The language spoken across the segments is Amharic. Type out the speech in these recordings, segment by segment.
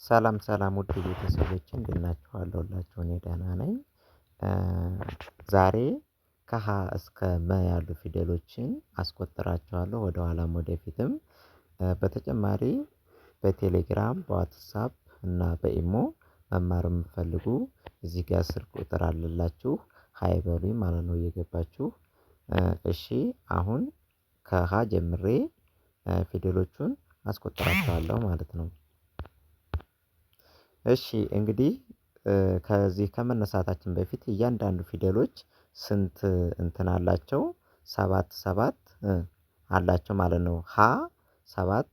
ሰላም ሰላም ውድ ቤተሰቦች እንዴት ናችሁ? አለሁላችሁ እኔ ደህና ነኝ። ዛሬ ከሀ እስከ መ ያሉ ፊደሎችን አስቆጥራችኋለሁ ወደኋላም ወደፊትም። በተጨማሪ በቴሌግራም በዋትሳፕ እና በኢሞ መማር የምትፈልጉ እዚህ ጋር ስልክ ቁጥር አለላችሁ hi በሉኝ ማለት ነው እየገባችሁ። እሺ አሁን ከሀ ጀምሬ ፊደሎቹን አስቆጥራችኋለሁ ማለት ነው። እሺ እንግዲህ ከዚህ ከመነሳታችን በፊት እያንዳንዱ ፊደሎች ስንት እንትን አላቸው? ሰባት ሰባት አላቸው ማለት ነው። ሀ ሰባት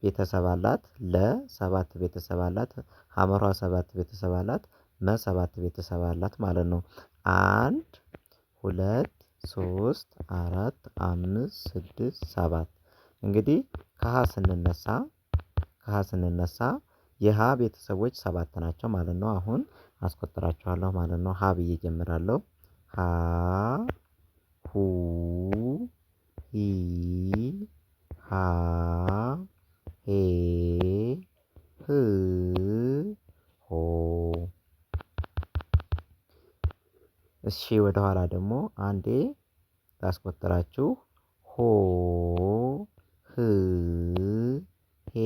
ቤተሰብ አላት። ለ ሰባት ቤተሰብ አላት። ሐመሯ ሰባት ቤተሰብ አላት። መ ሰባት ቤተሰብ አላት ማለት ነው። አንድ ሁለት ሶስት አራት አምስት ስድስት ሰባት። እንግዲህ ከሀ ስንነሳ ከሀ ስንነሳ የሀ ቤተሰቦች ሰባት ናቸው ማለት ነው። አሁን አስቆጥራችኋለሁ ማለት ነው። ሀ ብዬ ጀምራለሁ። ሀ ሁ ሂ ሃ ሄ ህ ሆ። እሺ ወደኋላ ደግሞ አንዴ ላስቆጥራችሁ። ሆ ህ ሄ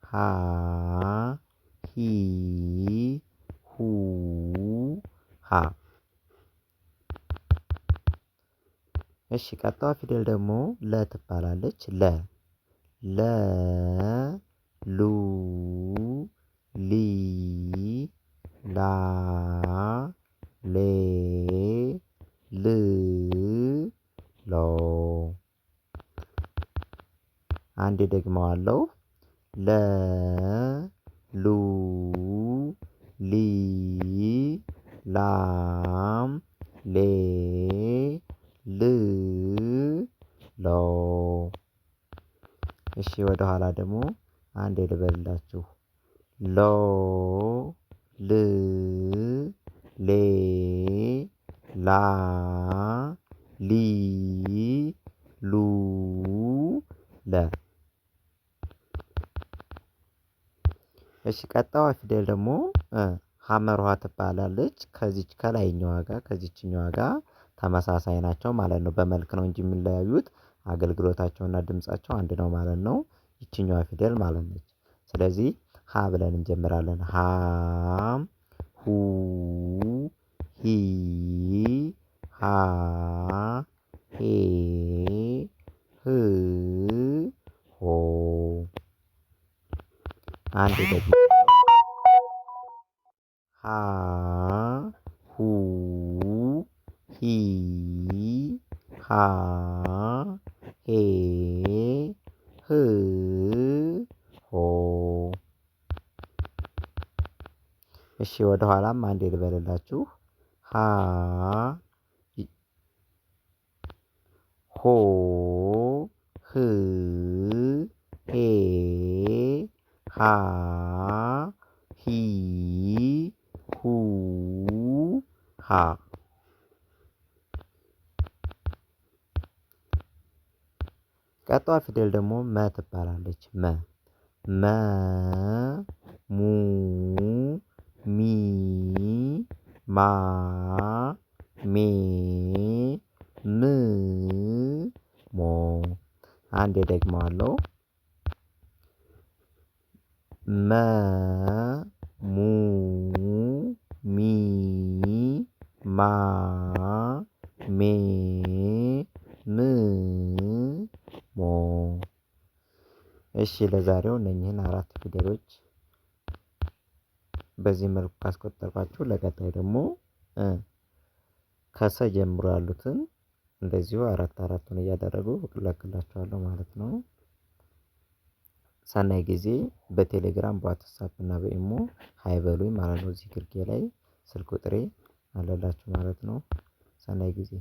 ሃ ሂ ሁ ሃ። እሺ ቀጣዋ ፊደል ደግሞ ለ ትባላለች። ለ ለ ሉ ሊ ላ ሌ ል ሎ። አንዴ ደግመዋለሁ። ለ ሉ ሊ ላ ሌ ል ሎ። እሺ ወደኋላ ደግሞ አንዴ ልበልላችሁ። ሎ ል ሌ ላ ሊ ሉ ለ። እሺ ቀጣዋ ፊደል ደግሞ ሀመር ውሃ ትባላለች። ከዚች ከላይኛዋ ጋር ከዚችኛዋ ጋር ተመሳሳይ ናቸው ማለት ነው። በመልክ ነው እንጂ የሚለያዩት አገልግሎታቸውና ድምፃቸው አንድ ነው ማለት ነው። ይችኛዋ ፊደል ማለት ነች። ስለዚህ ሀ ብለን እንጀምራለን። ሀ ሁ ሂ ሃ ሄ ህ ሆ። አንድ ደግሞ ሃ ሁ ሂ ሃ ሄ ህ ሆ። እሺ ወደኋላም አንዴ ልበልላችሁ። ሃ ሆ ህ ሄ ሃ ሂ ሁ ሃ። ቀጣዋ ፊደል ደግሞ መ ትባላለች። መ መ ሙ ሚ ማ ሜ ም ሞ። አንዴ ደግመዋለሁ። መ ሙ ሚ ማ ሜ ም ሞ። እሺ ለዛሬው እነኚህን አራት ፊደሎች በዚህ መልኩ ካስቆጠርኳችሁ ለቀጣይ ደግሞ ከሰ ጀምሮ ያሉትን እንደዚሁ አራት አራቱን እያደረጉ እለቅላችኋለሁ ማለት ነው። ሰናይ ጊዜ። በቴሌግራም በዋትሳፕ እና በኢሞ hi በሉኝ ማለት ነው። እዚህ ግርጌ ላይ ስልክ ቁጥሬ አለላችሁ ማለት ነው። ሰናይ ጊዜ።